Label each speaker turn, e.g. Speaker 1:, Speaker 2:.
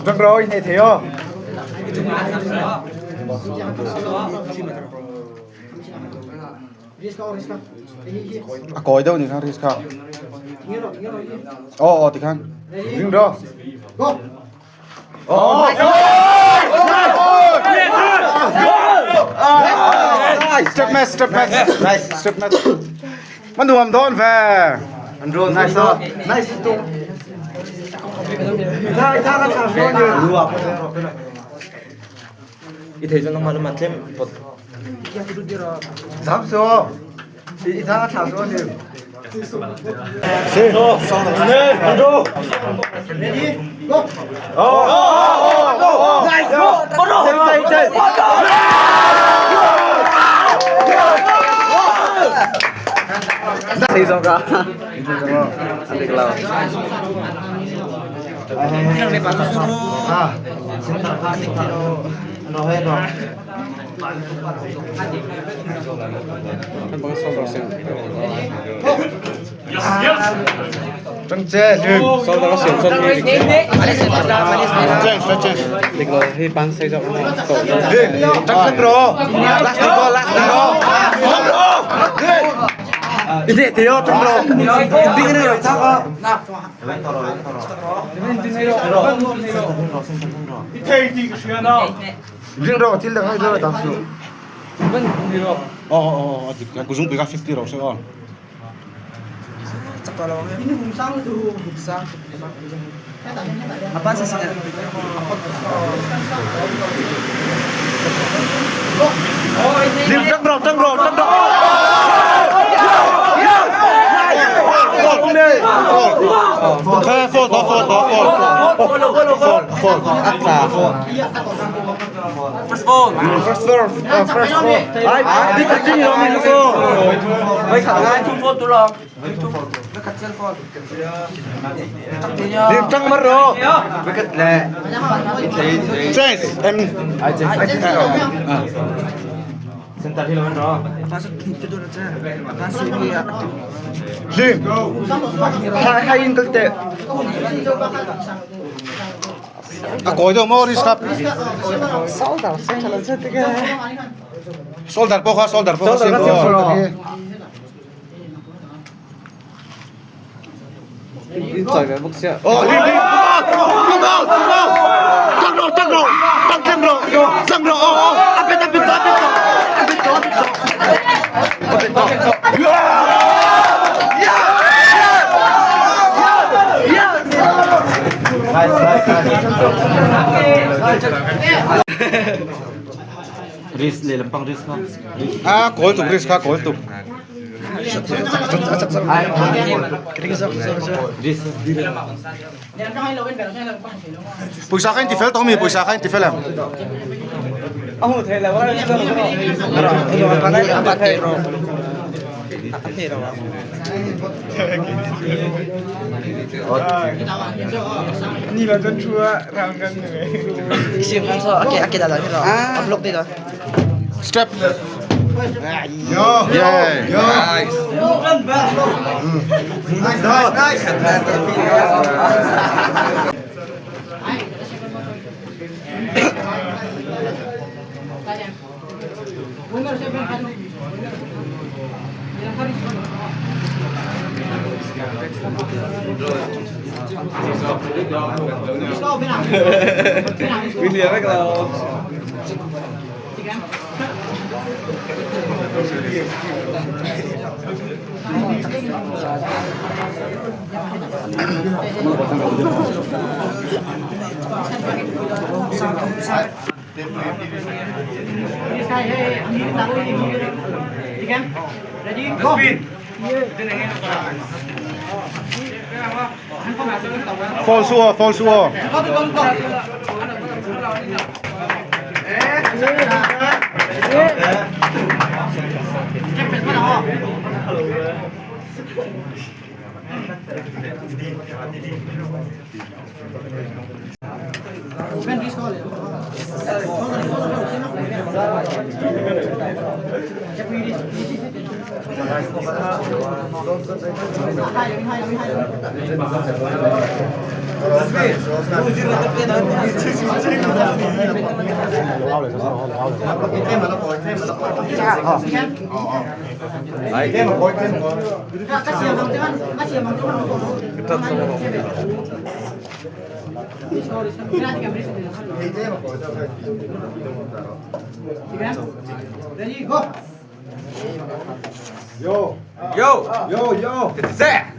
Speaker 1: Tang rồi này thấy không? A kawi deuh ni khan risk kha. Aw aw tikhan. Ring ro. Go. Oh. Step match, step match. Nice, step match. Man nuam dawn ve.
Speaker 2: An ro nice no. Nice tu. Tha tha ka tha so ni.
Speaker 3: I thei zong nangmah tlem pot.
Speaker 2: Zam so. I tha ka tha so ni.
Speaker 1: Si.
Speaker 2: Ne, Andrew.
Speaker 1: Ready? Go. Oh. Oh. Oh.
Speaker 2: Nice. Go.
Speaker 1: Chạy chạy chạy.
Speaker 3: Sei zong ka. An dik lo.
Speaker 2: Ah.
Speaker 3: An bang sol sim.
Speaker 1: Trăng che lưng.
Speaker 3: Sol đó sim son hi dik.
Speaker 1: Change, change.
Speaker 3: Dik lo hi pan sei zong na to.
Speaker 1: Lưng. Trăng trăng rồi. Last go, last go. Trăng rồi. Lưng. Ini theo trăng rồi.
Speaker 2: Đi rồi sao ko?
Speaker 1: Ring rồi, thil dang hai rồi tam su.
Speaker 4: Ờ ờ ờ dik kan kuzung pika 50 ro se on.
Speaker 1: Lim trăng rồi, trăng rồi, trăng rồi.
Speaker 4: Kha fall to fall to fall. Fall fall.
Speaker 3: Akta.
Speaker 1: First four, first four.
Speaker 2: Ai, đi cắt chân rồi mình so.
Speaker 3: Với khả năng
Speaker 1: Lim trăng mất rồi.
Speaker 2: Với cắt lẹ.
Speaker 4: Change em
Speaker 2: Ai change.
Speaker 4: À.
Speaker 1: Lim.
Speaker 2: Hai hai in kalte.
Speaker 4: A koi do mo risk up.
Speaker 3: Sol dar sim chala che te ke.
Speaker 4: Sol dar po kha sol dar po kha sim.
Speaker 3: In choi ve bok sia.
Speaker 1: Oh, lim lim. Come on, come on. Trăng rồi, trăng rồi. Trăng trăng rồi. Trăng rồi. Oh, oh. Apet apet apet. Apet apet. Apet apet.
Speaker 2: Nice nice nice.
Speaker 3: Risk le lampang risk no.
Speaker 4: À koi tuk risk kha koi tuk.
Speaker 3: Risk.
Speaker 4: Puisa kha in ti fel to mi puisa kha in ti fel em.
Speaker 3: Ông thầy là bao nhiêu rồi?
Speaker 4: Step.
Speaker 1: Yo.
Speaker 4: Yeah.
Speaker 1: Yo. Nice nice nice.
Speaker 3: William kalau
Speaker 4: Fall su fall su.
Speaker 3: Yo! Yo, yo! Zé!